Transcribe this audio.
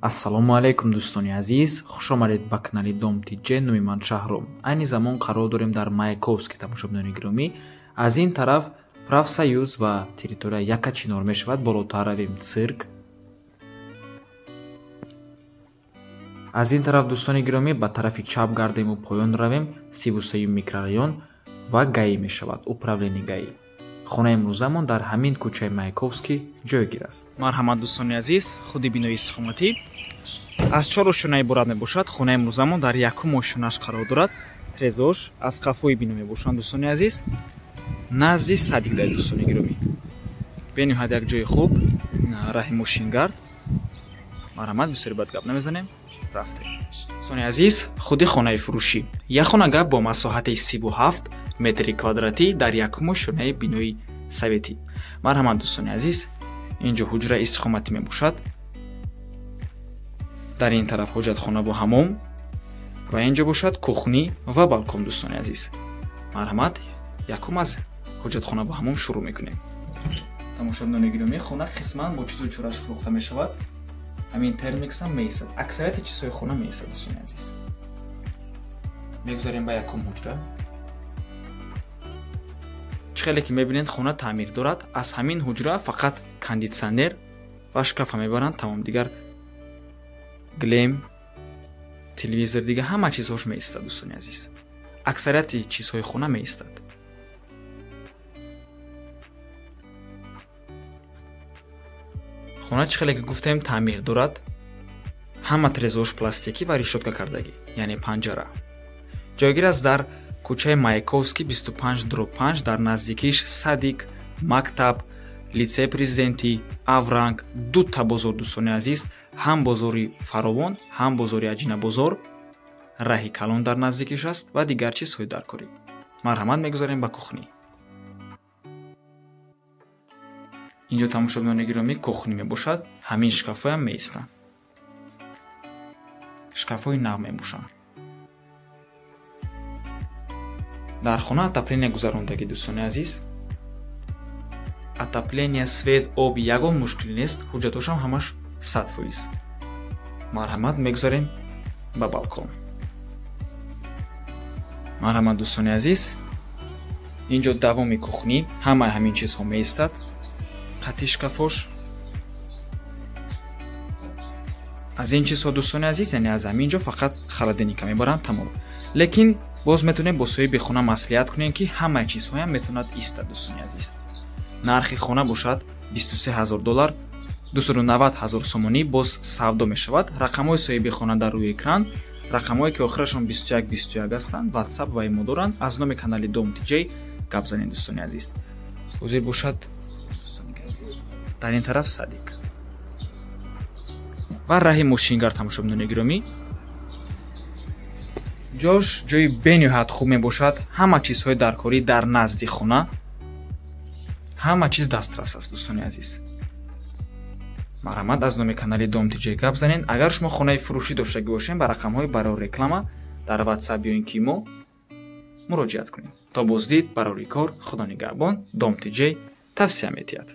Ассалому алайкум, дӯстони азиз, хуш омадед ба канали Дом Тиҷе. Номи ман Шаҳром. Айни замон қарор дорем дар Маяковский, тамошобинони гиромӣ. Аз ин тараф Профсоюз ва территория Якачинор мешавад, болотар равем цирк. Аз ин тараф, дӯстони гиромӣ, ба тарафи чап гардему поён равем, 33-юм микрорайон ва ГАИ мешавад, управление ГАИ. Хонаи имрӯзамон дар ҳамин кӯчаи Маяковский ҷойгир аст. Марҳамат, дӯстони азиз, худи бинои истиқоматӣ аз чор ошёна иборат мебошад. Хонаи имрӯзамон дар якум ошёнаш қарор дорад. Трезош аз қафои бино мебошанд, дӯстони азиз, назди садик дар, дӯстони гиромӣ. Бениҳоят як ҷои хуб, раҳи мошингард. Марҳамат, бисёри бад гап намезанем, рафтем. Дӯстони азиз, худи хонаи фурӯшӣ як хонага бо масоҳати 37 метри квадратӣ дар якум ошёнаи бинои советӣ. Марҳамат, дӯстони азиз, инҷо ҳуҷраи истиқоматӣ мебошад. Дар ин тараф ҳоҷатхонаву ҳамом ва инҷо бошад кухнӣ ва балкон, дӯстони азиз. Марҳамат, якум аз ҳоҷатхонаву ҳамом шурӯъ мекунем. Тамошобинони гиромӣ, хона қисман бо чизу чораш фурӯхта мешавад. Ҳамин термиксам меистад, аксарияти чизҳои хона меистад, дӯстони азиз. Мегузарем ба якум ҳуҷра. Чӣ хеле ки мебинед, хона таъмир дорад. Аз ҳамин ҳуҷра фақат кондитсионер ва шкафа мебаранд, тамом. Дигар глем, телевизор, дига ҳама чизҳош меистад, дӯстони азиз. Аксарияти чизҳои хона меистад. Хона, чӣ хеле ки гуфтем, таъмир дорад. Ҳама трезош пластикӣ ва решётка кардагӣ, яъне панҷара. Ҷойгир аст дар кӯчаи Маяковский 25/5, дар наздикиш садик, мактаб, литсей президентӣ, Авранг, дута бозор, дӯстони азиз, ҳам бозори Фаровон, ҳам бозори Аҷинабозор, раҳи калон дар наздикиш аст ва дигар чизҳои даркорӣ. Марҳамат, мегузарем ба кухнӣ. Инҷо, тамошобинони гиромӣ, кухнӣ мебошад. Ҳамин шкафҳоям меистанд, шкафҳои нав мебошанд. Дар хона отопление гузарондагӣ, дӯстони азиз. Отопление, свет, об, ягон мушкил нест. Ҳуҷҷатошам ҳамаш 100%. Марҳамат, мегузарем ба балкон. Марҳамат, дӯстони азиз, инҷо давоми кухнӣ, ҳамаи ҳамин чизҳо меистад, қати шкафош. Аз ин чизҳо, дӯстони азиз, яъне аз ҳамин ҷо фақат холодильника мебаранд, тамом. Лекин боз метавонем бо соҳиби хона маслиҳат кунем, ки ҳамаи чизҳоям метавонад истад, дӯстони азиз. Нархи хона бошад 23 000 доллар, 290 000 сомонӣ, боз савдо мешавад. Рақамҳои соҳиби хона дар рӯи экран, рақамҳое ки охирашон 21 21 ҳастанд, ватсап ва имо доранд. Аз номи канали Дом Тиҷей гап занед, дӯстони азиз. Ҳозир бошад, дар ин тараф садик ва раҳи мошингард. Тамошобинони гиромӣ, ҷош ҷои бениҳоят хуб мебошад. Ҳама чизҳои даркорӣ дар назди хона, ҳама чиз дастрас аст, дӯстони азиз. Марҳамат, аз номи канали Дом Тиҷей гап занед. Агар шумо хонаи фурӯшӣ доштагӣ бошед, ба рақамҳои барои реклама дар ватсап ё ин ки мо муроҷиат кунед. То боздид, барори кор, худо нигаҳбон. Дом Тиҷей тавсия метиҳад.